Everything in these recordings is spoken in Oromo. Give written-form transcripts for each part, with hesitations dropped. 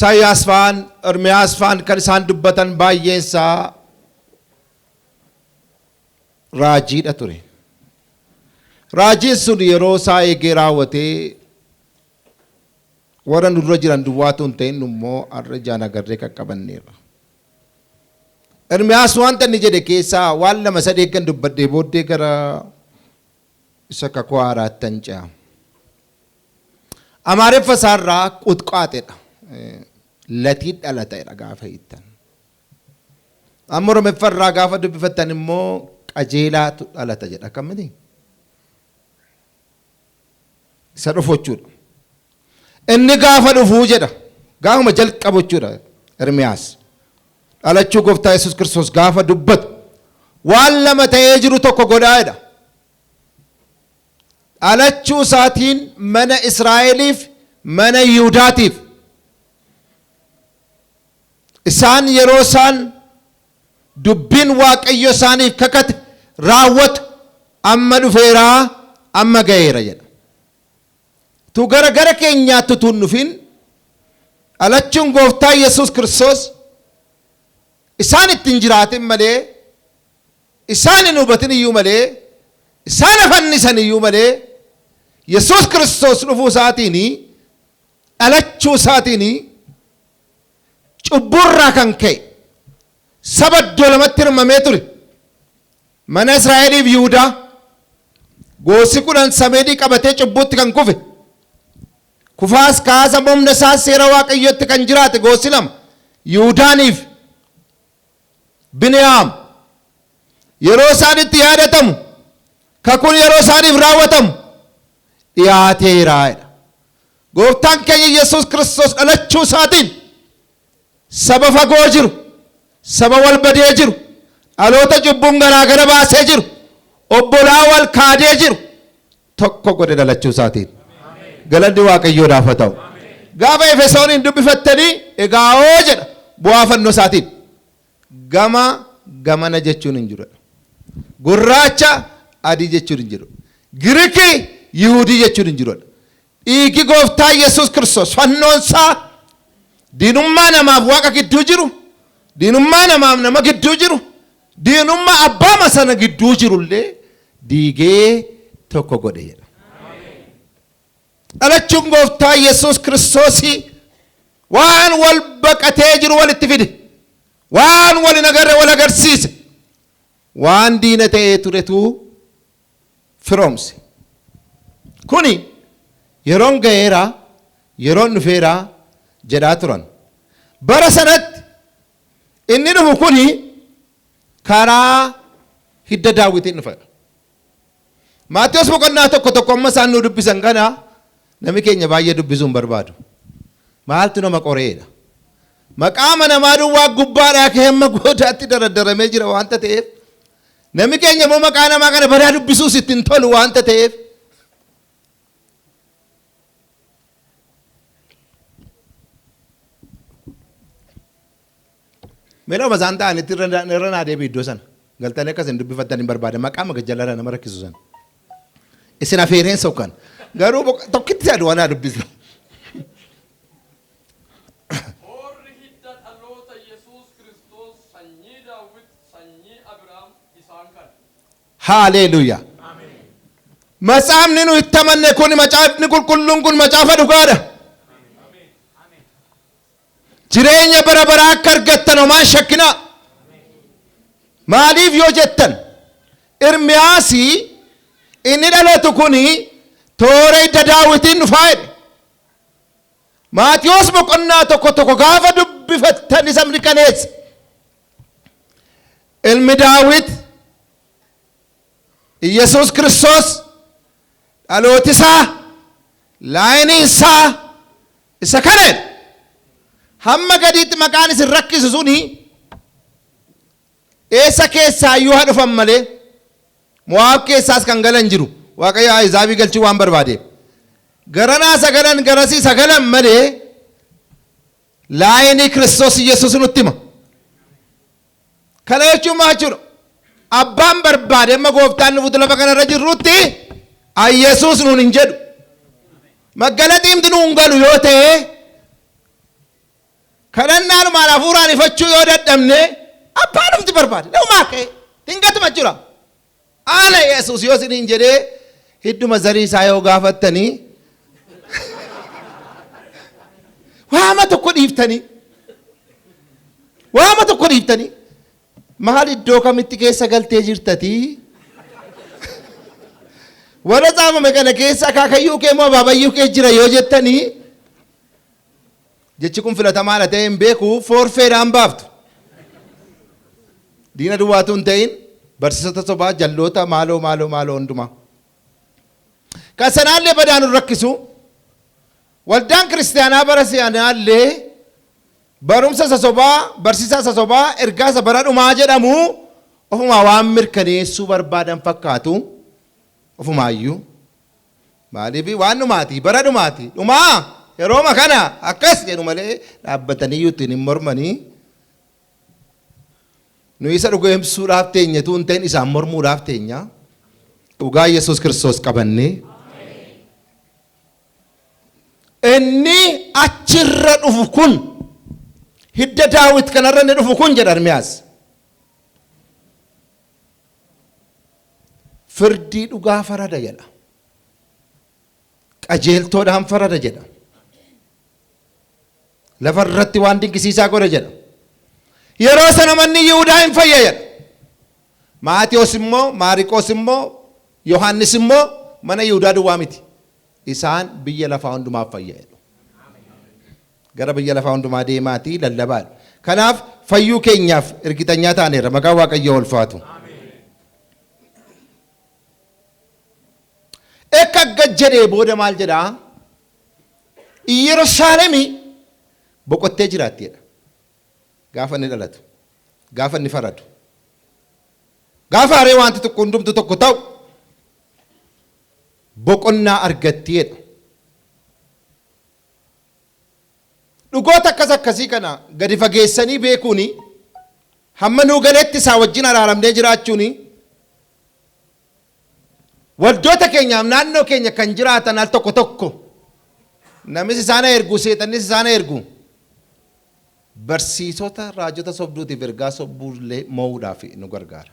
Isaayyaas fa'aan, Ermiyaas fa'aan kan isaan dubbatan baay'een isaa raajiidha ture. Raajiin sun yeroo isaa eegee raawwatee warra nurra jiran duwwaatu hin ta'in immoo har'a ijaan agarree qaqqabanneerra. Ermiyaas wanta inni jedhe keessaa waan lama sadii eeggan dubbadhee booddee gara isa kakuu haaraattan ce'a. Amaariffa isaarraa quxqaaxedha. Latii dhalatedha gaafa hiittan. Amma Oromiffa irraa gaafa dubbifattan immoo qajeelaatu dhalata jedha akkam miti? Isa dhufu jechuudha. Inni gaafa dhufuu jedha. Gaafuma jalqabu jechuudha Ermiyaas. Dhalachuu gooftaa Yesuus Kiristoos gaafa dubbatu waan lama ta'ee jiru tokko godhaa jedha. Dhalachuu isaatiin mana Israa'eliif mana Yihudaatiif isaan yeroo isaan dubbiin Waaqayyo isaaniif kakate raawwatu amma dhufeeraa amma ga'eera jedha. Tu gara gara keenyaatti utuu hin dhufin dhalachuun gooftaa Yesuus Kiristoos isaan ittiin jiraatin malee isaan hin hubatin iyyuu malee isaan afannisan iyyuu malee Yesuus Kiristoos dhufuu isaatiin dhalachuu isaatiin cubburraa kan ka'e saba iddoo lamatti hirmamee ture mana Israa'eliif Yihudaa goosi 10 sameedii qabatee cubbuutti kan kufe kufaas kaasa humna isaa seera Waaqayyootti kan jiraate goosi 2 Yihudaaniif Biniyaam yeroo isaan itti yaadatamu kakuun yeroo isaaniif raawwatamu dhiyaateera jedha. Gooftaan keenya Yesuus Kiristoos dhalachuu isaatiin saba fagoo jiru, saba wal badee jiru, dhaloota cubbuun garaagara baasee jiru, obbolaa wal kaadee jiru tokko godhe dhalachuu isaatiin. Galanni Waaqayyoodhaaf haa ta'u. Gaafa Efesooniin dubbifattanii egaa hoo jedha bu'aa fannoo isaatiin. Gama gamana jechuun hin jiru. Gurraacha adii jechuun hin jiru. Girikii Yihudii jechuun hin jiru. Dhiigi gooftaa Yesuus Kiristoos fannoon isaa diinummaa namaaf waaqa gidduu jiru, diinummaa namaaf nama gidduu jiru, diinummaa abbaa sana gidduu jirullee diigee tokko godhe jedha. Dhalachuun gooftaa Yesuus Kiristoosii waan wal baqatee jiru walitti fide. Waan wal hin agarre wal agarsiise. Waan diina ta'ee turetu firoomse. Kuni yeroon ga'eera, yeroon dhufeera jedhaa turan. Bara sanatti inni dhufu kuni karaa hidda Daawwitiin dhufa. Maatewos boqonnaa 1:1 amma isaan nu dubbisan kana namni keenya baay'ee dubbisuu hin barbaadu. Maaltu nama qoreedha? Maqaama namaa duwwaa gubbaadhaa ka'ee hamma goodaatti daraddaramee jira waanta ta'eef namni keenya immoo maqaa namaa kana badaa dubbisuus itti hin tolu waanta ta'eef Mee lama isaan ta'anitti irra naa deebi'i iddoo sana. Galtanii akka isin dubbifattan hin barbaada. Maqaa magajjallaadha nama rakkisu sana. Isin afeereen sokkan. Garuu tokkitti adu waan naa dubbisa. Toorri hidda dhaloota Yesuus Kiristoos sanyii Daawit, sanyii Abiraam isaan kana. Haaleeluuyaa. Matsaafni nu itti amanne kun macaafni qulqulluun kun macaafa dhugaadha. Jireenya bara baraa akka argattan homaa hin shakkinaa. Maaliif yoo jettan Ermiyaasi inni dhalatu kun toora hidda Daawitiin dhufaa jedhe. Maatiyoos boqonnaa 1:1 gaafa dubbifattan isa mirkaneessa. Ilmi Daawit Iyyasuus Kiristoos dhalootisaa laayiniinsaa isa kana jedha. Hamma gadiitti maqaan isin rakkisu suni eessa keessaa iyyuu haa dhufan malee Mo'aab keessaas kan galan jiru. Waaqayyo Ahizaabii galchuu waan barbaadeef. Garanaa isa galan garasii isa galan malee laayinii Kiristoos Iyyasuus nutti hima. Kana jechuun maal jechuudha? Abbaan barbaade amma gooftaan dhufuutu lafa kanarra jirrutti Yesuus nuun hin jedhu. Maggalaxiimti nuun galu yoo ta'e Kadhannaanumaan hafuuraan ifachuu yoo dadhabne abbaan dhufti barbaade. Namumaa ka'e dingatuma jira. Ana Yesuus yoo isiniin jedhee hidduma zarii isaa yoo gaafattanii waama tokko dhiiftanii waama tokko dhiiftanii maal iddoo kamitti keessa galtee jirtatii warra tsaafame kana keessa akaakayyuu kee moo abaabayyuu kee jira yoo jettanii jechi kun filatamaadha ta'e hin beeku foorfeedhaan baaftu. Diina duwwaatu hin ta'in barsiisota sobaa jalloota maaloo maaloo maaloo hundumaa. Kan sanaallee badaa nu rakkisu waldaan kiristaanaa bara si'anaallee barumsa isa sobaa barsiisaa isa sobaa ergaa isa bara dhumaa jedhamu ofumaa waan mirkaneessuu barbaadan fakkaatu ofumaayyuu. Maaliif waan dhumaati bara dhumaati dhumaa yerooma kana akkas jedhu malee dhaabbataniyyuu ittiin hin mormanii. Nu isa dhugoomsuudhaaf teenyatu hin ta'in isaan mormuudhaaf teenya. Dhugaa Yesuus Kiristoos qabannee. Inni achirra dhufu kun hidda Daawit kanarra inni dhufu kun jedha Ermiyaas. Firdii dhugaa farada jedha. Qajeeltoodhaan farada jedha. Lafa irratti waan dinqisiisaa godha jedha. Yeroo sana manni Yihudaa hin fayya jedha. Maatiyos immoo, Maariqoos immoo, Yohaannis immoo mana Yihudaa duwwaa miti. Isaan biyya lafaa hundumaaf fayya jedhu. Gara biyya lafaa hundumaa deemaatii lallabaadha. Kanaaf fayyuu keenyaaf ergitanyaa taaneerra maqaan Waaqayyoo ulfaatu. Akka gad jedhee booda maal jedhaa? Yerusaalemi boqottee jiraatti jedha. Gaafa inni dhalatu, gaafa inni faradu, gaafa haree wanti tokko hundumtu tokko ta'u boqonnaa argatti jedha. Dhugoota akkas akkasii kana gadi fageessanii beekuuni hamma nuu galetti isaa wajjin araaramnee jiraachuuni waldoota keenyaaf naannoo keenya kan jiraatan al tokko tokko namis isaan ergu seexannis isaan ergu barsiisota raajota sobduutiif ergaa sobbuullee mo'uudhaaf nu gargaara.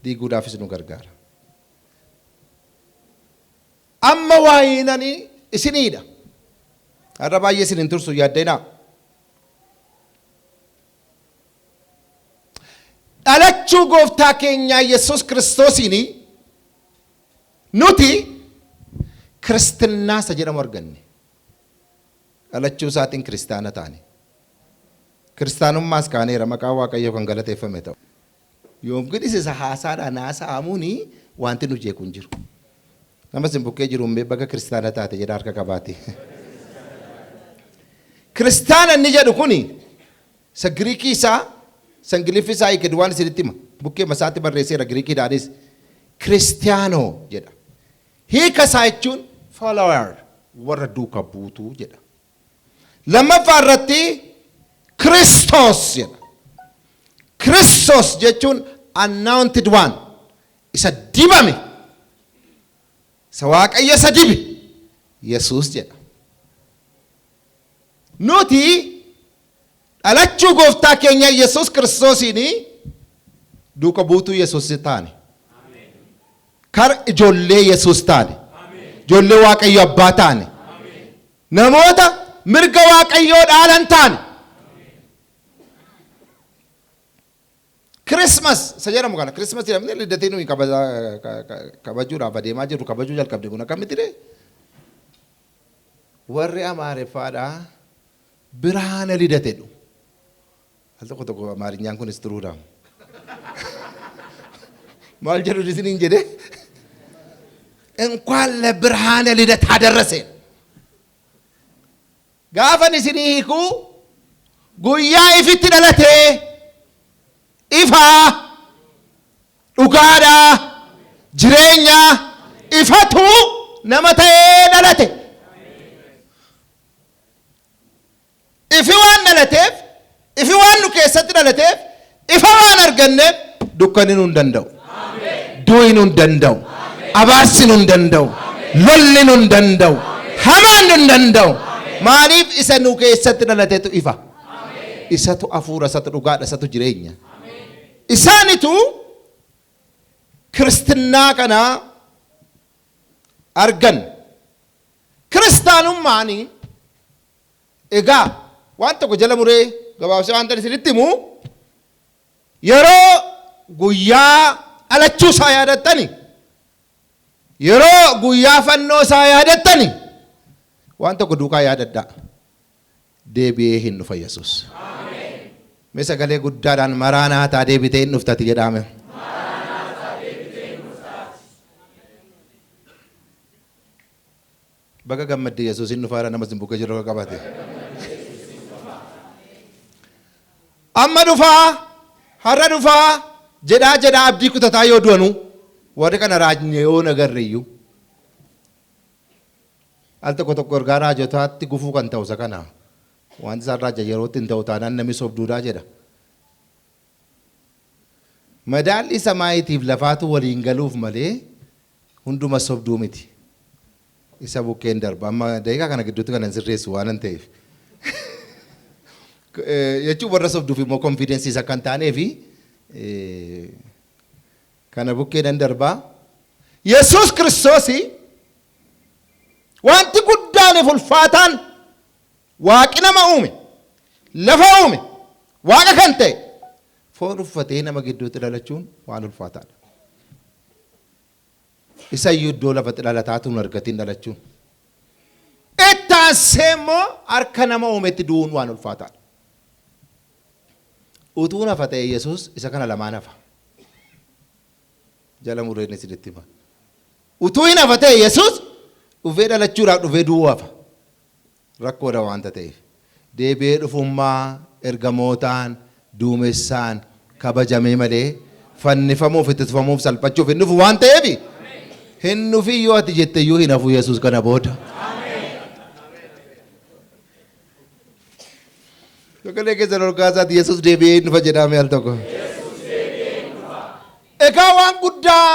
Diiguudhaafis nu gargaara. Amma waayinani isiniidha. Har'a baay'ee isin hin tursu yaaddeenaa. Dhalachuu gooftaa keenyaa Yesuus Kiristoosiin nuti kiristinnaa isa jedhamu arganne. Dhalachuu isaatiin kiristaana taane. Kiristaanummaas kaaneera maqaa Waaqayyoo kan galateeffame ta'u. Yoomgidis isa haasaadhaan haasa'amuuni wanti nu jeequ hin jiru. Nama isin bukkee jiru hin baga kiristaana taate jedha harka qabaate. Kiristaana inni jedhu kuni isa Giriikii isaa isa Ingiliffi isaa hiike duwwaan isinitti hima. Bukkee masaatti barreesseera Giriikiidhaanis. Kiristiyaanoo jedha. Hiika isaa jechuun follower warra duuka buutuu jedha. Lammaffaa irratti Kiristoos jedha. Kiristoos jechuun anointed one isa dibame isa Waaqayyo isa dibe Yesuus jedha. Nuti dhalachuu gooftaa keenya Yesuus Kiristoosiin duuka buutuu Yesuus taane. Kar ijoollee Yesuus taane. Ijoollee Waaqayyo abbaa taane. Namoota mirga Waaqayyoo dhaalan taane. Christmas isa jedhamu kana Christmas jedhamne liddatii nuyi kabajuudhaaf adeemaa jirru kabajuu jalqabde kun akkamitti ree? Warri Amaareffaadhaa birhaana lidate jedhu. Al tokko tokko Amaarinyaan kunis turuudha. Maal jedhu isiniin jedhee? እንኳን ለብርሃነ ልደት አደረሰ። Gaafan isinii hiikuu guyyaa ifitti dhalatee ifaa dhugaadhaa jireenya ifatu nama ta'ee dhalate. Ifi waan dhalateef, ifi waan nu keessatti dhalateef, ifa waan arganneef dukkanni nu hin danda'u. Du'i nu hin danda'u. Abaarsi nu hin danda'u. Lolli nu hin danda'u. Hamaan nu hin danda'u. Maaliif isa nu keessatti dhalatetu ifa. Isatu hafuura, isatu dhugaadha, isatu jireenya. Isaanitu kiristinnaa kana argan. Kiristaanummaan egaa waan tokko jala muree gabaabsee waan ta'e isinitti himu, yeroo guyyaa dhalachuu isaa yaadattani, yeroo guyyaa fannoo isaa yaadattani, waan tokko duukaa yaadadhaa. Deebi'ee hin dhufa Yesuus. Mee sagalee guddaadhaan maraanaataa deebitee hin dhuftati jedhaame. Baga gammadde, Yesuus hin dhufaara nama sin bukkee jiru qabate. Amma dhufaa, har'a dhufaa jedhaa jedhaa abdii kutataa yoo du'anuu, warri kana raajne yoo nagarre iyyuu. Al tokko tokko ergaa raajotaatti gufuu kan ta'u isa kana. Wanti isaan raajan yerootti hin ta'u taanaan namni sobduudhaa jedha. Madaalli samaayitiif lafaatu waliin galuuf malee hunduma sobduu miti. Isa bukkeen darba. Amma daqiiqaa kana gidduutti kan hin sirreessu waan hin ta'eef. Jechuun warra sobduuf immoo confidence isa kan taaneefi kana bukkee nan darbaa. Yesuus Kiristoosii wanti guddaaniif ulfaataan, waaqi nama uume, lafa uume, waaqa kan ta'e foon uffatee nama gidduutti dhalachuun waan ulfaataadha. Isa iyyuu iddoo lafatti dhalataatu hin argatin dhalachuun. Ittaansee immoo harka nama uumetti du'uun waan ulfaataadha. Utuu nafa ta'e Yesuus isa kana lamaan hafa. Jala mureen isinitti hima. Utuu hin hafa ta'e Yesuus dhufee dhalachuudhaaf dhufee du'uu hafa. Rakkoodha waanta ta'eef. Deebi'ee dhufummaa ergamootaan duumessaan kabajamee malee fannifamuuf, itti tufamuuf, salphachuuf hin dhufu waan ta'eef, hin dhufin yoo ati jette iyyuu hin hafu Yesuus kana booda. Sagalee keessan ol kaasaati Yesuus deebi'ee hin dhufa jedhame al tokko. Egaa waan guddaa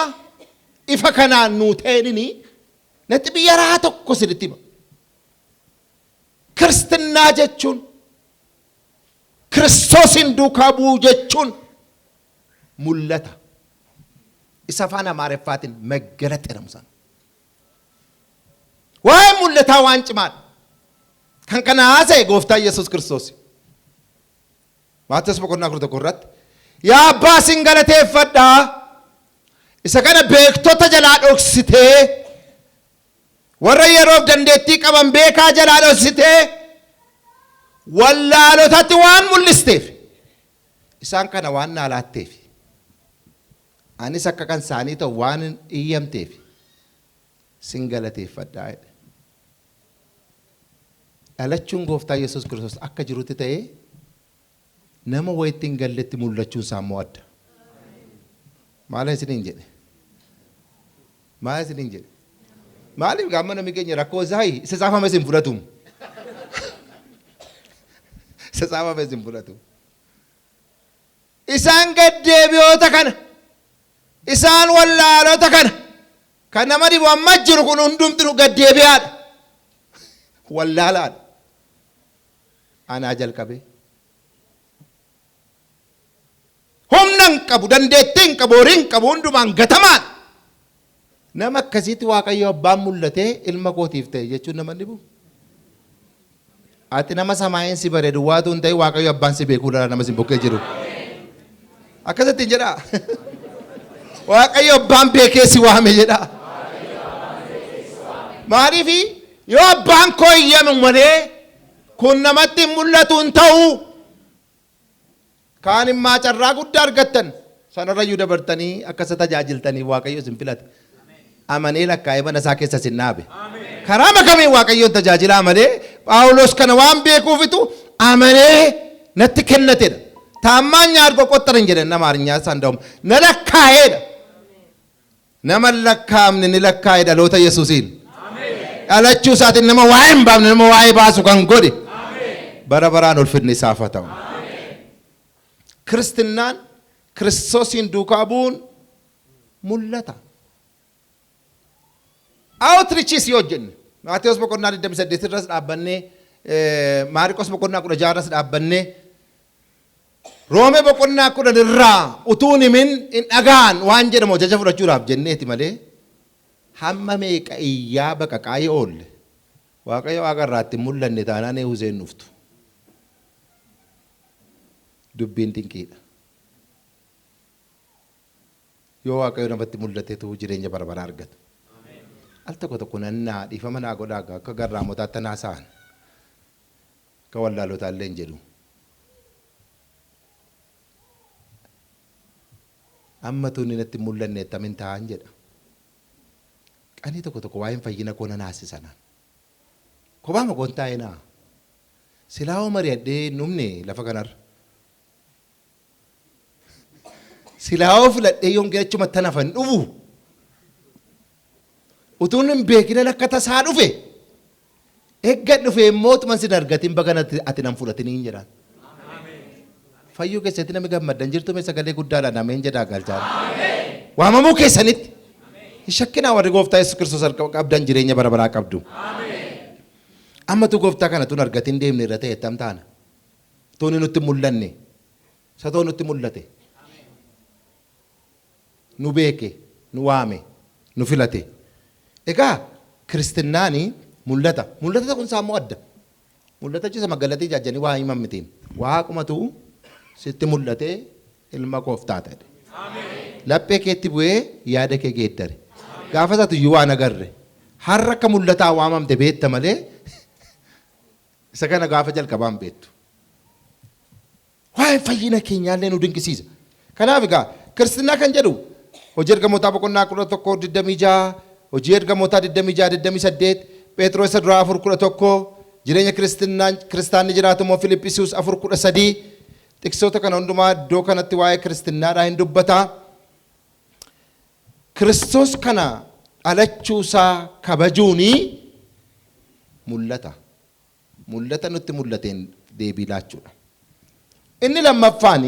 ifa kanaan nuu ta'eenini natti biyya raa tokko isinitti hima. Kiristinnaa jechuun, Kiristoosin duukaa bu'uu jechuun mul'ata. Isa afaan Amaariffaatiin መገለጥ jedhamu sana. Waa'ee mul'ataa waan cimaadha. Kan kana haasa'e gooftaa Yesuus Kiristoos. Maatewos boqonnaa 11 irratti, "Yaa abbaa, sin galateeffadhaa, isa kana beektota jalaa dhoksitee, warra yeroof dandeettii qaban beekaa jalaa dhoksitee wallaalotatti waan mul'isteef, isaan kana waan naa laatteef, anis akka kan isaanii ta'u waan hin iyyamteef sin galateeffadhaa" jedhe. Dhalachuun gooftaa Yesuus Kiristoos akka jirutti ta'ee, nama wayitti hin galletti mul'achuun isaa immoo adda. Maal isiniin jedhe? Maal isiniin jedhe? Maaliif gaamma namni keenya rakkoo isaa isa tsaafame isin fudhatu? Isa tsaafame isin fudhatu. Isaan gaddeebi'oota kana, isaan wallaalota kana, kan nama dhibu amma jiru kun hundumti nu gaddeebi'aadha. Wallaalaadha. Anaa jalqabee. Humna hin qabu, dandeettii hin qabu, horii hin qabu, hundumaan gatamaadha. Nama akkasiitti Waaqayyo abbaan mul'atee ilma kootiif ta'e jechuun nama dhibu. Ati nama samaa'iin si bare duwwaatu hin ta'in, Waaqayyo abbaan si beekuu dhala nama si bukkee jiru. Akkasitti hin jedhaa. Waaqayyo abbaan beekee si waame jedhaa. Maaliif yoo abbaan koo iyyamu malee kun namatti hin mul'atu, hin ta'u. Kaan immaa carraa guddaa argattan, sanarrayyuu dabartanii akka isa tajaajiltaniif Waaqayyo isin filate. Amanee lakkaa'ee mana isaa keessa isin dhaabe. Karaa makamiin Waaqayyoon tajaajilaa malee, Phaawulos kana waan beekuufitu amanee natti kennatedha. ታማኝ አድርጎ ቆጠረኝ jedhan nama Amaariñaa isaan da'um. Na lakkaa'eedha. Nama hin lakkaa'amne ni lakkaa'e dhaloota Yesuusiin. Dhalachuu isaatiin nama waa'ee hin baafne nama waa'ee baasu kan godhe. Bara baraan ulfinni isaaf haa ta'u. Kiristinnaan, Kiristoosiin duukaa bu'uun mul'ata. Outreachis yoo hojjenne, Maatewos boqonnaa 28 irras dhaabbannee Maarqos boqonnaa 16 irras dhaabbannee Roomee boqonnaa 10 irraa utuu hin himin hin dhaga'an waan jedhamu ajaja fudhachuudhaaf jenneeti malee hamma meeqa iyyaa baqaqaa yoo oolle Waaqayyo waaqa irraa itti hin mul'anne taanaan eehusee hin dhuftu. Dubbiin dinqiidha. Yoo Waaqayyo namatti mul'atetu jireenya bara baraa argata. Al tokko tokko nan na'a, dhiifama naa godhaa egaa akka garraamotaatti nan haasa'an. Akka wallaalotaa illee hin jedhu. Amma utuu inni natti hin mul'anne attamin ta'an jedha. Qanii tokko tokko waa'een fayyina koo na naasisa naan. Kophaama koon taa'ee na'a. Silaa hoo mari'adhee hin dhumne lafa kanarra. Silaa hoo filadhee yoon ga'e achumattan hafa hin dhufu. Utuun hin beekinan akka tasaa dhufe. Egga dhufe immoo utuman sin argatin baga ati nan fudhatiniin jedhaan. Fayyuu keessatti namni gammaddan jirtu mee sagalee guddaadhaan ameen jedhaa galchaa. Waamamuu keessanitti. Hin shakkinaa warri gooftaa Yesuus Kiristoos harka qabdan jireenya bara baraa qabdu. Amma tu gooftaa kana tun argatin deemne irra ta'e attam taana. Utuu inni nutti hin mul'anne. Isatoo nutti mul'ate. Nu beeke, nu waame, nu filate. Egaa kiristinnaani mul'ata. Mul'ata ta'uun isaa immoo adda. Mul'ata jechuun isa magalatii ijaajjanii waa himan mitiin. Waaqumatu sitti mul'atee ilma koof taata jedhe. Laphee keetti bu'ee yaada kee geeddare. Gaafa isaatu iyyuu waan agarre. Har'a akka mul'ataa waamamte beekta malee Isa kana gaafa jalqabaa hin beektu. Waa'een fayyina keenyaallee nu dinqisiisa. Kanaaf egaa kiristinnaa kan jedhu hojii ergamootaa boqonnaa 11 26, hojii ergamootaa 26 28, Pheexiroos isa duraa 4 11, jireenya kiristinnaan kiristaanni jiraatu immoo Filiphisius 4 13 Tiqsoota kana hundumaa iddoo kanatti waa'ee kiristinnaadhaa hin dubbata. Kiristoos kana dhalachuusaa kabajuuni mul'ata. Mul'ata nutti mul'ateen deebii laachuudha. Inni lammaffaan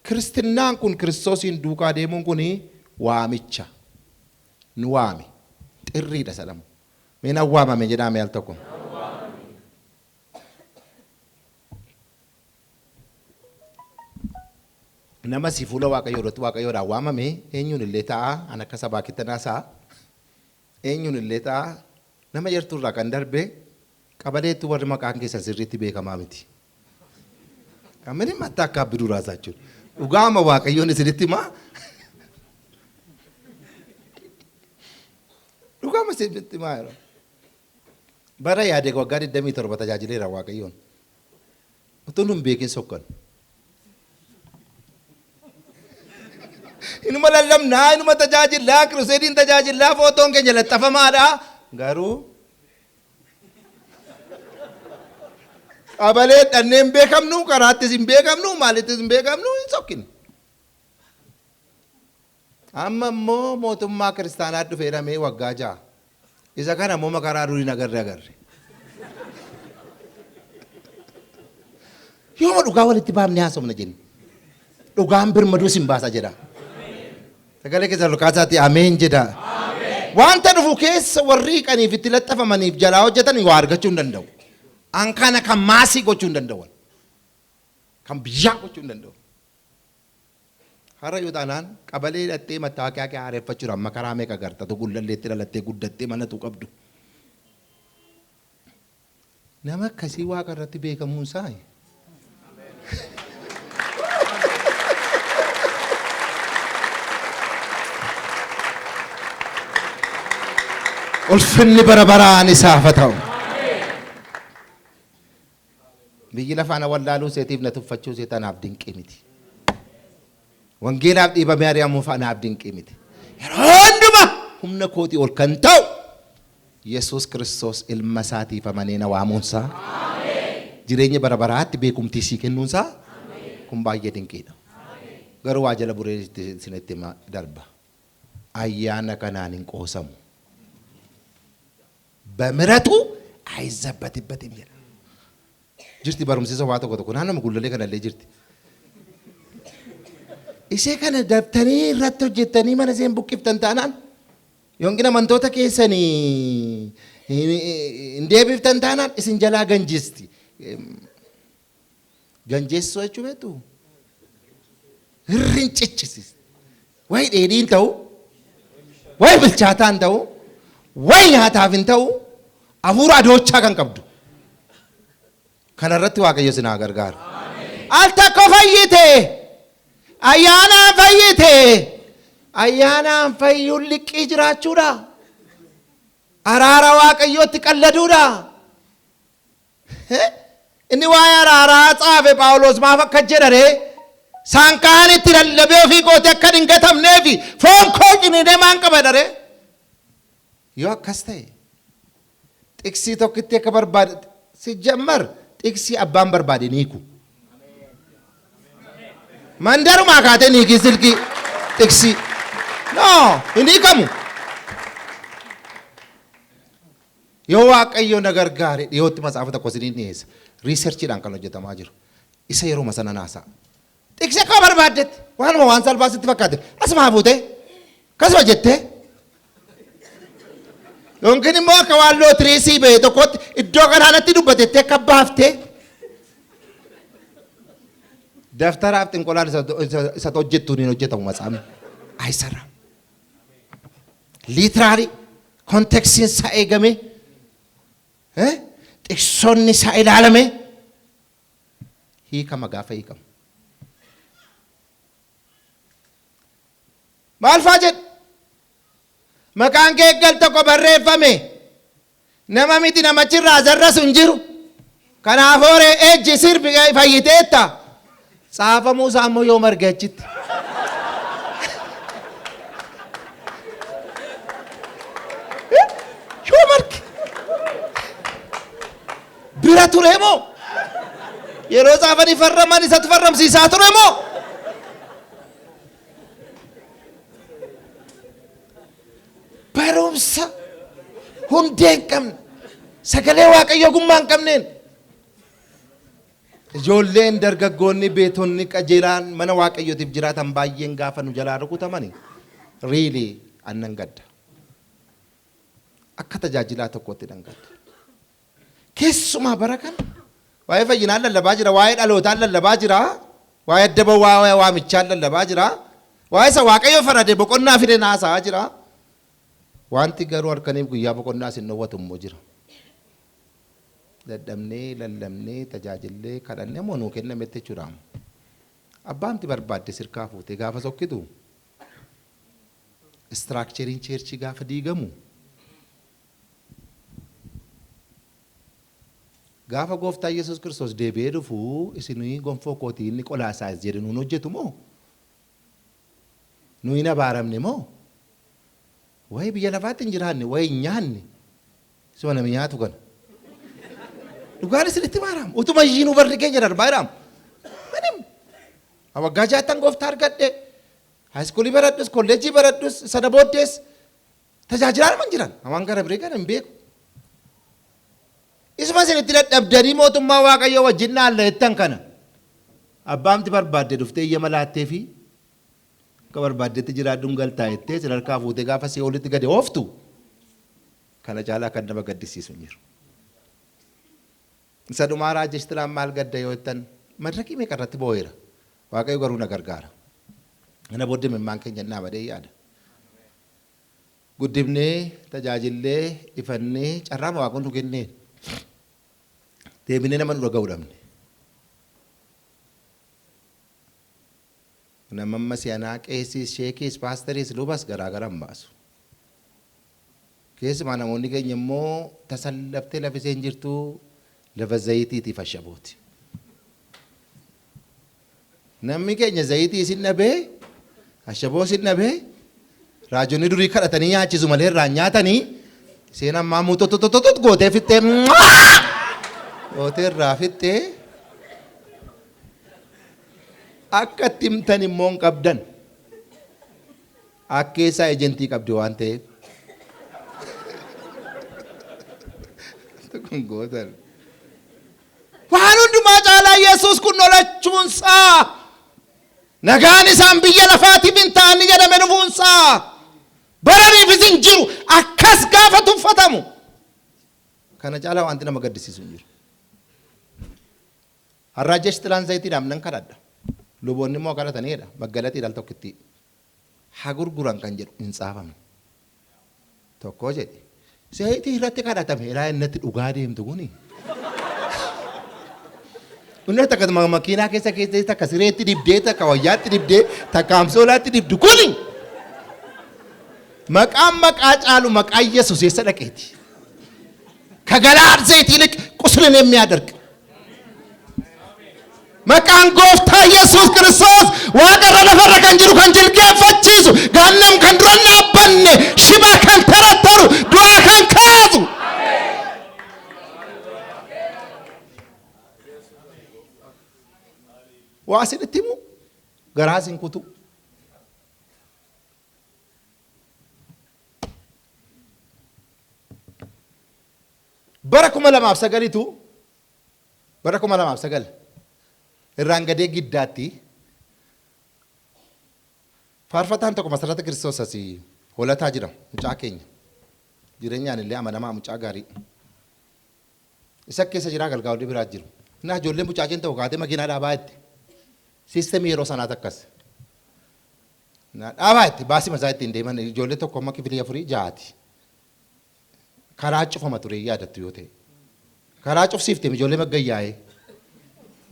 kiristinnaan kun Kiristoosiin duukaa deemuun kun waamicha. Nu waame. Xirriidha isa lamu. Mee nan waamame jedhaa mee al tokko. Nama si fuula Waaqayyoo duratti Waaqayyoodhaan waamame eenyuun illee ta'a an akka sabaa kittan haasa'a eenyuun illee ta'a nama yartuu irraa kan darbe qabaleettu warri maqaan keessan sirriitti beekamaa miti. Kan mini matta akka abbi duraa isaa jechuudha. Dhugaama Waaqayyoon isinitti himaa. Dhugaama isinitti himaa yeroo. Bara yaade waggaa 27 tajaajileera Waaqayyoon. Utuu nun beekin sokkan. Inuma lallabnaa, inuma tajaajillaa, kiruseediin tajaajillaa, footoon keenya laxxafamaadha. Garuu qabalee dhannee hin beekamnu, karaattis hin beekamnu, maalittis hin beekamnu, hin sokkine. Amma immoo mootummaa kiristaanaa dhufe jedhamee waggaa 6. Isa kana immoo makaraa durii hin agarre agarre. Yooma dhugaa walitti baafnee haasofna jenne. Dhugaan birmaduu sin baasa jedha. Sagalee keessan ol kaasaati ameen jedha. Wanta dhufu keessa warri hiiqaniif itti laxxafamaniif jalaa hojjetan waa argachuu hin danda'u. An kana kan maasii gochuu hin danda'u. Kan biyyaa gochuu hin danda'u. Har'a yoo taanaan qabalee hidhattee mattaawaqiyaa kee haareffachuudhaaf makaraa meeqa agarta utuu Gullalleetti dhalattee guddattee mana utuu qabdu. Nama akkasii waaqa irratti beekamuun isaa ulfinni bara baraan isaaf haa ta'u. Biyyi lafaa na wallaaluu iseetiif na tuffachuu iseet anaaf dinqii miti. Wangeelaaf dhiibamee ari'amuuf anaaf dinqii miti. Yeroo hundumaa humna kootii ol kan ta'u Yesuus Kiristoos ilma isaatiif amanee na waamuunsaa jireenya bara baraatti beekumtii sii kennuunsaa kun baay'ee dinqiidha. Garuu waa jala buree isinitti hima darba. Ayyaana kanaan hin qoosamu. Bamiratu ayizabbatibbatim jedha. Jirti barumsisa waa tokko tokko naannoo gullallee kanallee jirti. Ishee kana daftanii irratti hojjettanii mana isheen buqqiftan taanaan yookiin amantoota keessanii Hin deebiftan taanaan isin jalaa ganjisti. Ganjeessuu jechuu beektu? Hirrin cichisiis. Wayi dheedhii hin ta'u, wayi bilchaataa hin ta'u, wayi nyaataaf hin ta'u, hafuura adoochaa kan qabdu. Kanarratti Waaqayyo isin haa gargaaru. Al tokko fayyite, ayyaanaan fayyite, ayyaanaan fayyuun liqqii jiraachuudha. Araara Waaqayyootti qalladuudha. Inni waa'ee araaraa tsaafe Phaawulos maaf akka jedha ree? Isaan kaan itti lallabee ofii kootii akka hin gatamneefi foon koo ciniinee maan qaba jedha ree? Yoo akkas ta'e xiqsii tokkitti akka barbaade sijjammar xiqsii abbaan barbaade ni hiiku. Mandarumaa kaatee ni hiikii silkii xiqsii. No, hin hiikamu. Yoo Waaqayyo na gargaare dhiyootti matsaafa tokko isiniin dhiyeessa. Riiserchiidhaan kan hojjetamaa jiru. Isa yeruma sana naasa'a. Xiqsii akkuma barbaaddetti waanuma waan salphaa sitti fakkaate asumaa fuutee akkasuma jettee yookiin immoo akka waan lootirii sii ba'e tokkotti iddoo kanaa natti dubbatettee akka baaftee daftaraaf xinqolaan isa hojjettuun hin hojjetamu matsaafni. Ayisarra. Literally context-iin isaa eegame, xiqsoonni isaa ilaalame hiikama gaafa hiikamu. Maal faa jedhu? Maqaan kee gal tokko barreeffame. Nama miti namachirraa zarrasu hin jiru. Kanaaf hooree ejji sirbi fayyiteetta. Tsaafamuu isaa immoo yoom arge achitti? Yoom arge? Bira ture moo? Yeroo tsaafanii farraman isatu farramsiisaa ture moo? Barumsa hundee hin qabne, sagalee Waaqayyoo ogummaa hin qabneen ijoolleen dargaggoonni beetonni qajeelaan mana Waaqayyootiif jiraatan baay'een gaafa nu jalaa rukutamani really annan gadda. Akka tajaajilaa tokkootti nan gadda. Keessumaa bara kana waa'ee fayyinaan lallabaa jira, waa'ee dhalootaan lallabaa jira, waa'ee adda ba'uu, waa'ee waamichaan lallabaa jira, waa'ee isa Waaqayyo farade boqonnaa fide haasa'aa jira. Wanti garuu halkaniif guyyaa boqonnaa isin dhowwatu immoo jira. Dadhabnee, lallabnee, tajaajillee, kadhannee immoo nuu kennametti jechuudha. Abbaamti barbaadde sirkaa fuutee gaafa sokkitu structure-iin church-ii gaafa diigamu gaafa gooftaa Yesuus Kiristoos deebi'ee dhufu isinii gonfoo kootii inni qolaasaayis jedhe nuun hojjetu moo? Nu hin abaaramne moo? Wayi biyya lafaatti hin jiraanne, wayi hin nyaanne. Isuma nami nyaatu kana. Dhugaan isinitti maaraam. Utuma iyyinuu barri keenya darbaa jiraam. Manim. Waggaa jaattan gooftaa argadhe. High school-ii baradhus, kolleejjii baradhus, sana booddees tajaajilaa hin jiran. Waan gara biree kana hin beeku. Isuma isin itti dadhabdanii mootummaa Waaqayyoo wajjin naalla jettan kana. Abbaamti barbaadde dhuftee iyya malaattee fi akka barbaaddetti jiraadhuun galtaa jettee sin harkaa fuutee gaafa si olitti gadi ooftu kana caalaa kan nama gaddisiisu hin jiru. Isa dhumaa raajeshtilaan maal gadda yoo jettan madirakii meeqa irratti boo'eera. Waaqayyo garuu na gargaara. Kana booddee imimmaan keenya hin dhaabadee yaada. Guddifnee, tajaajillee, ifannee, carraama waaqni nu kenneen deebinee nama nu dhaga'u dhabne. Nama amma si'anaa qeesiis, sheekiis, paasteriis, lubas garaa gara hin baasu. Keessumaa namoonni keenya immoo tasallaftee lafa isheen jirtu lafa zayitiitiif ashabooti. Namni keenya zayitii isin dhabee, ashaboo isin dhabee, raajonni durii kadhatanii nyaachisu malee irraa hin nyaatanii, isheen ammaa mutotototot gootee fixxee gootee irraa fixxee akka itti himtan immoo hin qabdan. Akkeessaa ejentii qabdi waan ta'eef. Kun gootan. Waan hundumaa caalaa Yesuus kun dholachuunsaa nagaan isaan biyya lafaatiif hin ta'an jedhame dhufuunsaa baraniifis hin jiru akkas gaafa tuffatamu. Kana caalaa wanti nama gaddisiisu hin jiru. Har'aa jechi xilaan zayitiidhaan nan kadhadha. Luboonni immoo kadhataniidha. Maggalaxiidhaan tokkitti haa gurguran kan jedhu hin tsaafamne. Tokko jedhe. Zayitii irratti kadhatame ilaa innatti dhugaa deemtu kuni. Inni takka makiinaa keessa keessa takka sireetti dibdee takka wayyaatti dibdee takka amsoolaatti dibdu kuni. Maqaan maqaa caalu maqaa Yesuus eessa dhaqeeti? ከገለዓድ ዘይት ይልቅ ቁስልን የሚያደርቅ maqaan gooftaa Yesuus Kiristoos waaqarra lafarra kan jiru kan jilgeenfachiisu gaannam kan dura hin dhaabbanne shiba kan tarattaru du'aa kan kaasu. Waa isinitti himu garaa isin kutu. Bara 2009tu bara 2009 irraan gadee giddaatti faarfataan tokko Masarata Kiristoos asii Holataa jira, mucaa keenya jireenyaan illee amanamaa mucaa gaarii isa keessa jira, galgaawwan biraa jiru. Innaa ijoolleen mucaa keenya tokko kaatee makiinaa dhaabaa itti siistemii yeroo sanaati akkas dhaabaa itti baasii masaa ittiin deeman ijoollee tokko amma kifilii afurii ja'aati. Karaa cufama ture yaadattu yoo ta'e karaa cufsiifte ijoollee maggayyaa'ee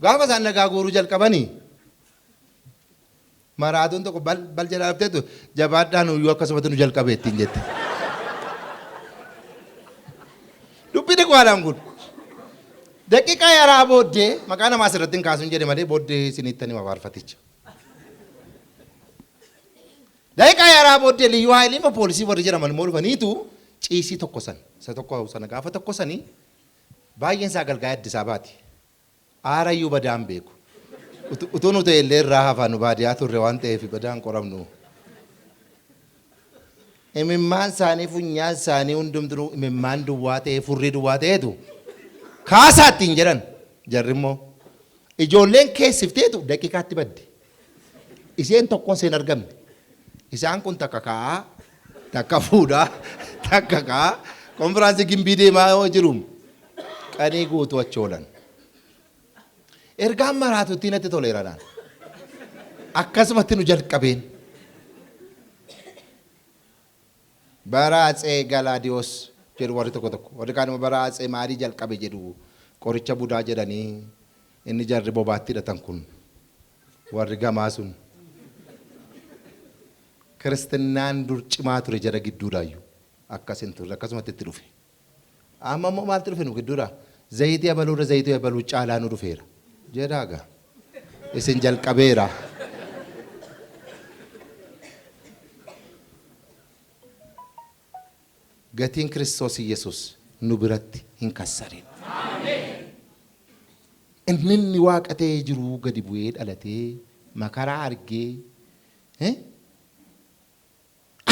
gaafa isaan nagaa guuruu jalqabanii maraatuun tokko bal bal jalaa dhufteetu jabaadhaan uyyuu akkasumatti nu jalqabe ittiin jette. Dubbii dhiqwaadhaan kun daqiiqaa yaraa booddee maqaa namaa asirratti hin kaasuun jedhe malee booddee isinitti hima faarfaticha. Daqiiqaa yaraa booddee liyyuu haayiliin poolisii warri jedhaman immoo dhufaniitu ciisii tokko san isa tokko sana gaafa tokko sanii baay'een isaa galgaa Addis Abaati. Aarayyuu badaan beeku. Utuu nu ta'e illee irraa hafaa nu baadiyyaa turre waan ta'eef badaan qoramnu. Imimmaan isaanii funyaan isaanii hundumtuu imimmaan duwwaa ta'ee furrii duwwaa ta'eetu kaasaa ittiin jedhan jarri immoo ijoolleen keessifteetu daqiiqaatti badde. Isheen tokkoon seen argamne. Isaan kun takka kaa'aa takka fuudhaa takka kaa'aa konfiraansii gimbii deemaa yoo jiru qanii guutuu achi oolan. Ergaan maraatutti natti toleera naan. Akkasumatti nu jalqabeen. Bara Atsee Galaadiyoos jedhu warri tokko tokko. Warri kaan immoo bara Atsee maalii jalqabe jedhu qoricha budaa jedhanii inni jarri bobaatti hidhatan kun warri gamaa sun. Kiristinnaan dur cimaa ture jara gidduudhaayyuu akkas hin turre akkasumatti itti dhufe. Amma immoo maaltu dhufe nu gidduudhaa? Zayitii abaluurra zayitii abaluu caalaa nu dhufeera. Jedhaa gaa. Isin jalqabeera. Gatiin Kiristoos Yesuus nu biratti hin kassarin. Inni inni waaqa ta'ee jiruu gadi bu'ee dhalatee makaraa argee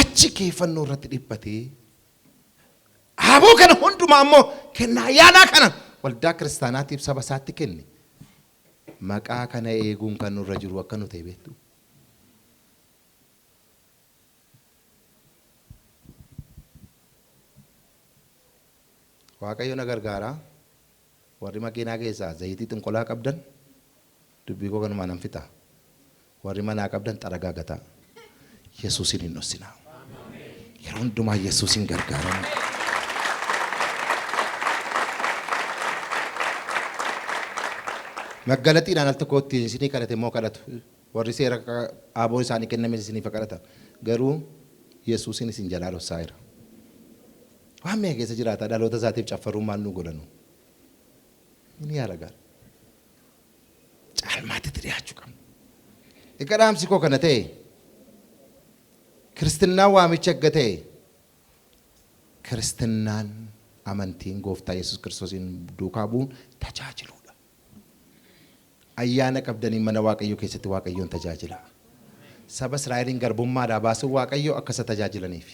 achi keeffannoo irratti dhiphatee aboo kana hundumaa immoo kennaa ayyaanaa kana waldaa kiristaanaatiif saba isaatti kenne. Maqaa kana eeguun kan nurra jiru akka nu ta'e beektu. Waaqayyo na gargaara. Warri makiinaa keessaa zayitii xinqolaa qabdan dubbii koo kanumaan nan fixa. Warri manaa qabdan xaragaa gataa. Yesuusin hin dhossinaa. Yeroo hundumaa Yesuusin gargaaramu. Maggalaxiidhaan al tokkotti isinii kadhate immoo kadhatu. Warri seera aboon isaanii kenname isiniif kadhata. Garuu Yesuusin isin jalaa dhossaa jira. Waan meeqa keessa jiraata dhaloota isaatiif caffaruun maal nu godhanu? Inni yaala gaara. Caalmaatti itti dhiyaachuu qabna. Egaa dhaamsi koo kana ta'e kiristinnaan waamicha erga ta'e kiristinnaan amantiin gooftaa Yesuus Kiristoosiin duukaa bu'uun tajaajiluudha. Ayyaana qabdanii mana Waaqayyoo keessatti Waaqayyoon tajaajilaa. Saba Israa'eliin garbummaadhaa baasuun Waaqayyoo akka isa tajaajilaniif.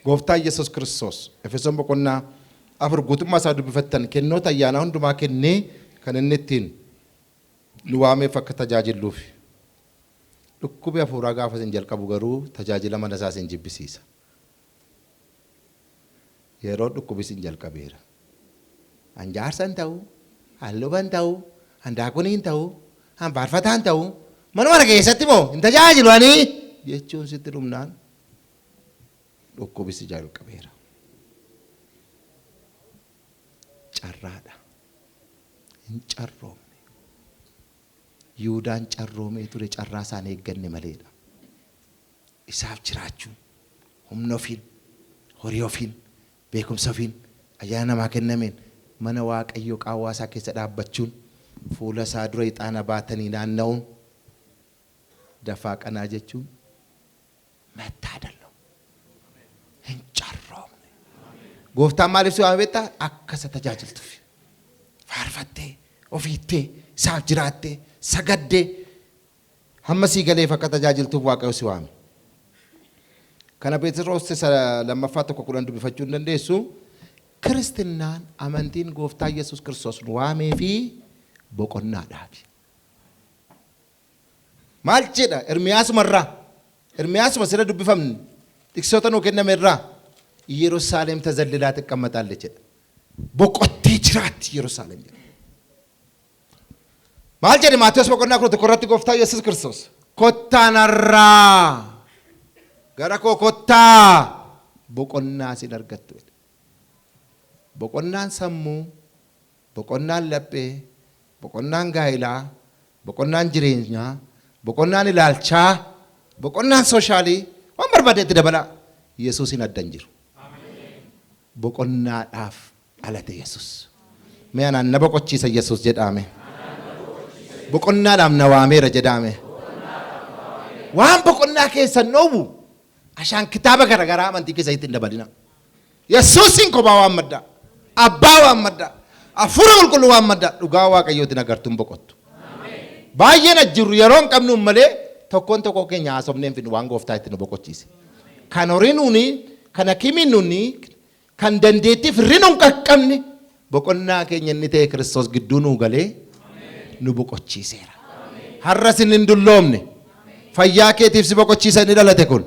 Gooftaa Yesuus Kiristoos Efesoon boqonnaa 4 guutummaa isaa dubbifattan kennoota ayyaanaa hundumaa kennee kan inni ittiin nu waameef akka tajaajilluuf. Dhukkubi hafuuraa gaafa isin jalqabu garuu tajaajila mana isaa isin jibbisiisa. Yeroo dhukkubis hin jalqabeera. An jaarsa hin ta'u, an luba hin ta'u, an daakunii hin ta'u, an faarfataa hin ta'u, manuma kana keessatti moo hin tajaajilu ani jechuun sitti dhumnaan dhukkubisi jalqabeera. Carraadha. Hin carroomne. Yihuudaan carroomee ture, carraa isaan eegganne maleedha. Isaaf jiraachuun humna ofiin, horii ofiin, beekumsa ofiin, ayyaana namaa kennameen mana Waaqayyoo qaawwaa isaa keessa dhaabbachuun, fuula isaa dura ixaana baatanii naanna'uun, dafaa qanaa jechuun መታደል ነው. Hin carroomne. Gooftaan maaliif si waame beektaa? Akka isa tajaajiltuuf. Faarfattee, ofiittee, isaaf jiraattee, sagaddee, hamma sii galeef akka tajaajiltuuf Waaqayyo si waame. Kana Pheexiroos isa lammaffaa 1:10 dubbifachuu hin dandeessu. Kiristinnaan, amantiin Gooftaa Yesuus Kiristoos nu waamee fi boqonnaadhaafi. Maal jedha Ermiyaasuma irraa? Ermiyaasuma sira dubbifamne tiksoota nuu kenname irraa Yerusaalem تዘልላ ትቀመጣለች jedha. Boqottee jiraatti Yerusaalem jedha. Maal jedhe Maatiyos boqonnaa 11 irratti Gooftaa Yesuus Kiristoos? Kottaa narraa, gara koo kottaa, boqonnaa isin argattu jedhe. Boqonnaan sammuu, boqonnaan laphee, boqonnaan gaa'ilaa, boqonnaan jireenyaa, boqonnaan ilaalchaa, boqonnaan social waan barbaadetti dabalaa. Yesuusin adda hin jiru. Boqonnaadhaaf dhalate Yesuus. Mee anaan na boqochiisa Yesuus jedhaame. Boqonnaadhaaf na waameera jedhaame. Waan boqonnaa keessan dhoowwu ashaan kitaaba garaagaraa amantii keessatti hin dabalina. Yesuusin kophaa waan maddaa. Abbaa waan maddaa. Hafuura Qulqulluu waan maddaa. Dhugaa Waaqayyootiin agartuun boqottu. Baay'een ajjirru yeroo hin qabnuun malee tokkoon tokko keenya haasofneen finnu waan Gooftaa itti nu boqochiise. Kan horii nuuni, kan hakimiin nuuni, kan dandeettii firri nu hin qaqqabne, boqonnaa keenya inni ta'e Kiristoos gidduu nuu galee nu boqochiiseera. Har'a isin hin dulloomne. Fayyaa keetiif si boqochiisa inni dhalate kun.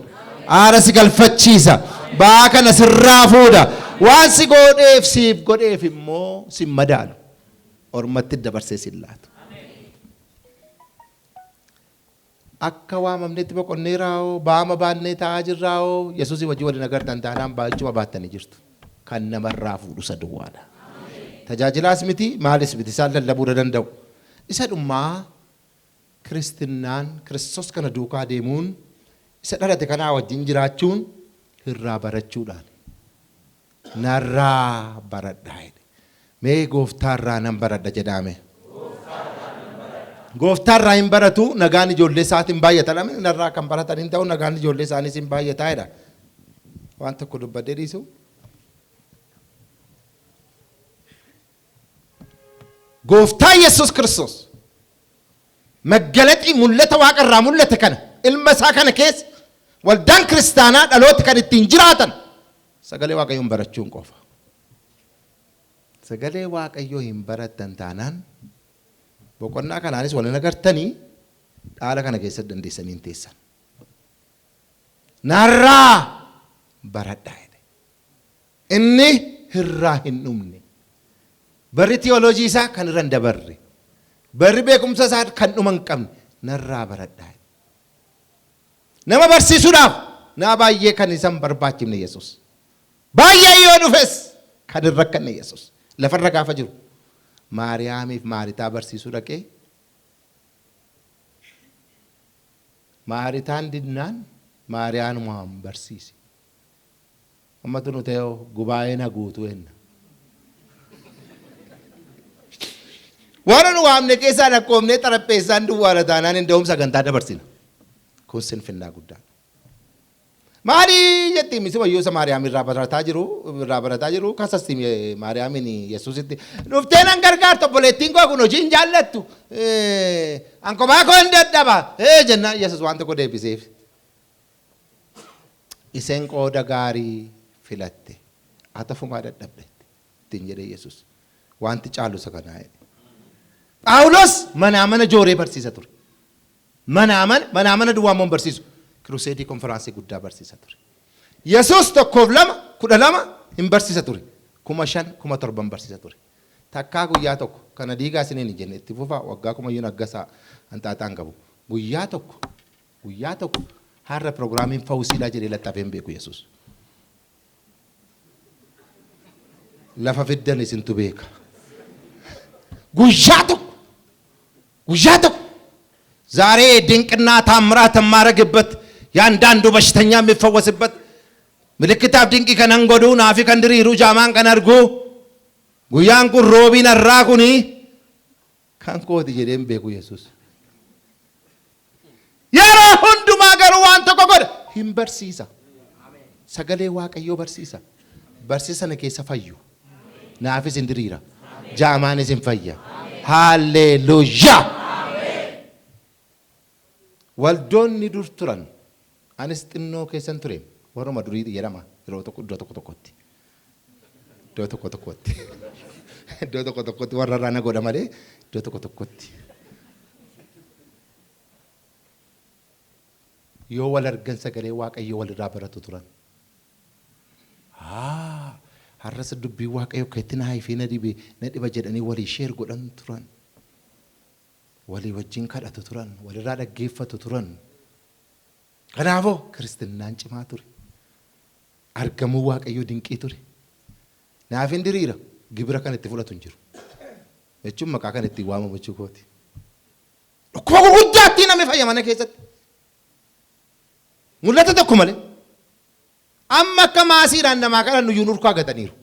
Aara si galfachiisa. Ba'aa kana sirraa fuudha. Waan si godheef siif godheef immoo si madaalu. Ormatti dabarsee si laatu. Akka waamamnetti boqonneeraa'oo, baama baannee taa'aa jirraa'oo, Yesuusii wajjin waliin agartan taanaan baachuma baattanii jirtu. Kan namarraa fuudhu isa duwwaadha. Tajaajilaas miti, maalis miti, isaan lallabuu danda'u. Isa dhummaa, kiristinnaan Kiristoos kana duukaa deemuun, isa dhalate kanaa wajjin jiraachuun irraa barachuudhaan. Narraa baradhaa jedhe. Mee Gooftaarraa nan baradha jedhaame. Gooftaarraa hin baratu, nagaan ijoollee isaatiin baay'ata. Namni narraa kan baratan hin ta'u, nagaan ijoollee isaaniis hin baay'ataa jedha. Waan tokko dubbadhee dhiisu. Gooftaa Yesuus Kiristoos maggalaxii mul'ata Waaqarraa mul'ate kana, ilma isaa kana keessa waldaan kiristaanaa dhalooti kan ittiin jiraatan sagalee Waaqayyoon barachuun qofa. Sagalee Waaqayyoo hin barattan taanaan boqonnaa kanaanis wal hin agartanii, dhaala kana keessatti dandeessanii hin teessan. Narraa baradhaa jedhe. Inni irraa hin dhumne. Barri tiyooloojii isaa kan irra hin dabarre. Barri beekumsa isaa kan dhuma hin qabne. Narraa baradhaa jedhe. Nama barsiisuudhaaf naa baay'ee kan isa hin barbaachifne Yesuus. Baay'ee yoo dhufes kan hin rakkanne Yesuus. Lafarra gaafa jiru Maariyaamiif Maaritaa barsiisuu dhaqee, Maaritaan didnaan Maariyaanumaan barsiise. Ammatu nu ta'e gubaa'een haguutuu henna. Waan nu waamne keessaa lakkoofnee xarapheessaan duwwaadha taanaan hin da'uum, sagantaa dabarsina. Kun sinfinnaa guddaadha. Maali jetti misi wayyoo isa Maariyaam irraa barataa jiru kasasti Maariyaamin Yesuusitti dhuftee nan gargaartu, obboleettiin koo kun hojii hin jaallattu, an kophaa koo hin dadhaba jennaan, Yesuus waan tokko deebiseef. Isheen qooda gaarii filatte, ati ofumaa dadhabde ittiin jedhee Yesuus. Wanti caalu isa kanaa jedhe. Phaawulos manaa mana jooree barsiisa ture. Manaa mana, manaa mana duwwaa immoo hin barsiisu. Crusade, konferaansii guddaa barsiisa ture. Yesuus tokkoof lama 12 hin barsiisa ture. 5,000 7,000 barsiisa ture. Takkaa guyyaa tokko kana diigaa isiniin hin jenne itti fufaa waggaa kumayyuun aggasaa hanxaaxaan qabu. Guyyaa tokko guyyaa tokko har'a pirogiraamiin fawusiidhaa jedhee laxxafee hin beeku Yesuus. Lafa fiddan isintu beeka. Guyyaa tokko guyyaa tokko ዛሬ ድንቅና ታምራት የማረግበት የአንዳንዱ በሽተኛ የሚፈወስበት ምልክታaf dinqii kanan godhuu naafi kan diriiru jaamaan kan argu guyyaan kun roobiin har'aa kuni kan kooti jedhee hin beeku Yesuus. Yeroo hundumaa garuu waan tokko godha hin barsiisa. Sagalee Waaqayyoo barsiisa. Barsiisa sana keessa fayyu. Naafis hin diriira. Jaamaanis hin fayya. Haalleluuyaa! Waldoonni dur turan anis xinnoo keessan ture warruma durii jedhama yeroo tokko iddoo tokko tokkotti. Iddoo tokko tokkotti. Iddoo tokko tokkotti warra irraa na godha malee iddoo tokko tokkotti. Yoo wal argan sagalee Waaqayyoo walirraa baratu turan. Har'as dubbii Waaqayyoo akka itti na hifee na dhibe na dhiba jedhanii walii share godhan turan. Walii wajjin kadhatu turan, walirraa dhaggeeffatu turan. Kanaafuu kiristinnaan cimaa ture. Argamuu Waaqayyoo dinqii ture. Naaf hin diriira gibira kan itti fudhatu hin jiru. Jechuun maqaa kan ittiin waamamu jechuu kooti. Dhukkuba gurguddaatti namni fayya mana keessatti. Mul'ata tokko malee. Amma akka maasiidhaan namaa kadhannu iyyuu nurkaa gataniiru.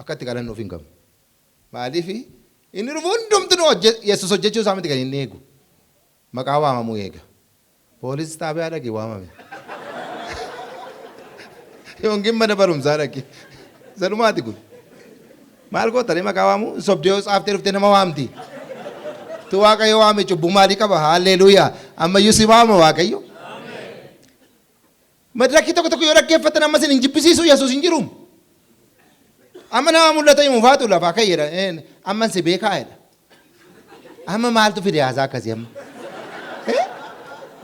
Akka itti kadhannuuf hin qabnu. Maaliif inni dhufu hundumtuu Yesuus hojjechuu isaa miti kan inni eegu. Maqaa waamamuu eega. Poolis xaabiyaa dhaqi waamame. Yookiin mana barumsaa dhaqi. Sanumaati kun. Maal gootanii maqaa waamuu? Sobdee yoo tsaaftee dhuftee nama waamti. Tu Waaqayyo waame cubbuu maalii qaba? Haalleluuyaa. Ammayyuu si waama Waaqayyo. Madirakii tokko tokko yoo dhaggeeffatan amma isin hin jibbisiisu Yesuus hin jiru. Amma nama mul'ata himu faatu lafaa ka'e jedha. Amma si beekaa jedha. Amma maaltu fide haasaa akkasii amma?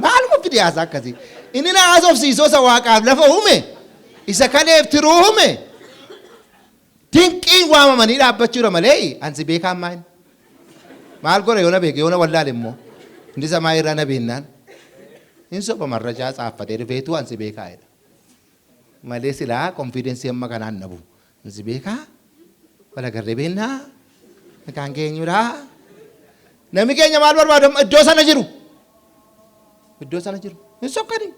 Maaluma fide haasaa akkasii? Inni na haasofsiisoo isa Waaqaaf lafa uume, isa kaleef tiruu uume, dinqiin waamamanii dhaabbachuudha malee ansi beekaa ammaa inni. Maal godha yoo na beeke yoo na wallaale immoo inni samaa irraa na beennaan hin soba marrajaa tsaaffatee dhufeetu ansi beekaa jedha. Malee silaa konfiidensii amma kanaan dhabu. Ansi beekaa wal agarree beennaa maqaan keenyuudhaa. Namni keenya maal barbaadu iddoo sana jiru. Iddoo sana jiru. Hin sokkani.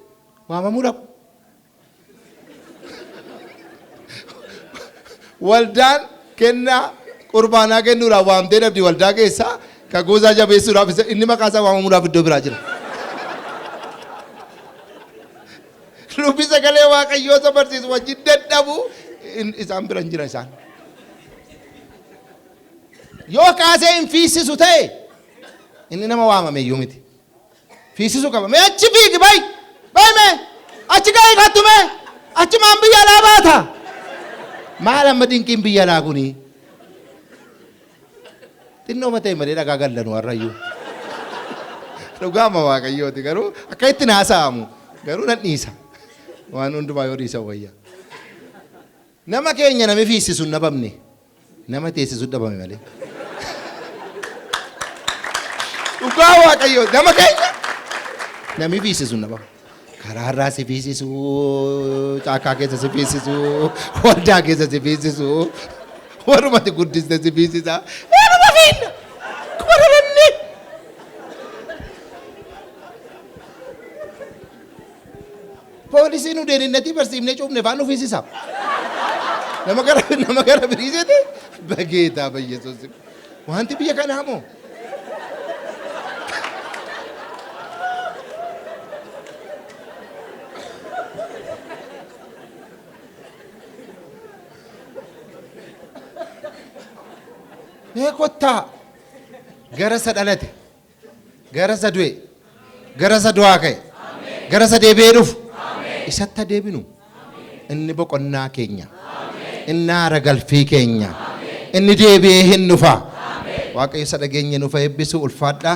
Waamamuu dhaqu. Waldaan kennaa qurbaanaa kennuudhaaf waamtee dhabdi waldaa keessaa kakuusaa jabeessuudhaaf inni maqaa isaa waamamuudhaaf iddoo biraa jira. Lubbi sagalee Waaqayyoo isa barsiisu wajjin dadhabu isaan bira hin jiran isaan. Yoo kaasee hin fiissisu ta'e inni nama waamame iyyuu miti. Fiissisuu qaba. Mee achi fiigi bayi! Bayi mee! Achi ga'ii kattu mee! Achi maan biyya alaa baata? Maal amma dinqiin biyya alaa kuni? Xinnoo ta'e malee dhagaa gallanu har'ayyuu. Dhugaama Waaqayyooti garuu akka itti haasa'amu garuu nan dhiisa. Waan hundumaa yoo dhiisan wayya. Nama keenya nami fiissisu hin dhabamne. Nama teessisu dhabame malee. Dhugaa Waaqayyoo nama keenya nami fiissisu hin dhabamu. Karaarraa si fiissisu, caakkaa keessa si fiissisu, waldaa keessa si fiissisu, warrumatti guddiste si fiissisa. Eenyuma fiinna? Kuma dhalanne. Poolisii nu deelinnatii barsiifnee cuufne faan nu fiissisa. Nama gara biriiseeti bageetaa bayyesuus. Wanti biyya kanaa moo? Mee kottaa gara isa dhalate, gara isa du'e, gara isa du'aa ka'e, gara isa deebi'ee dhufu isatti adeeminu. Inni boqonnaa keenya, inni haara galfii keenya, inni deebi'ee hin dhufa. Waaqayyo isa dhageenya nuuf eebbisu ulfaadhaa.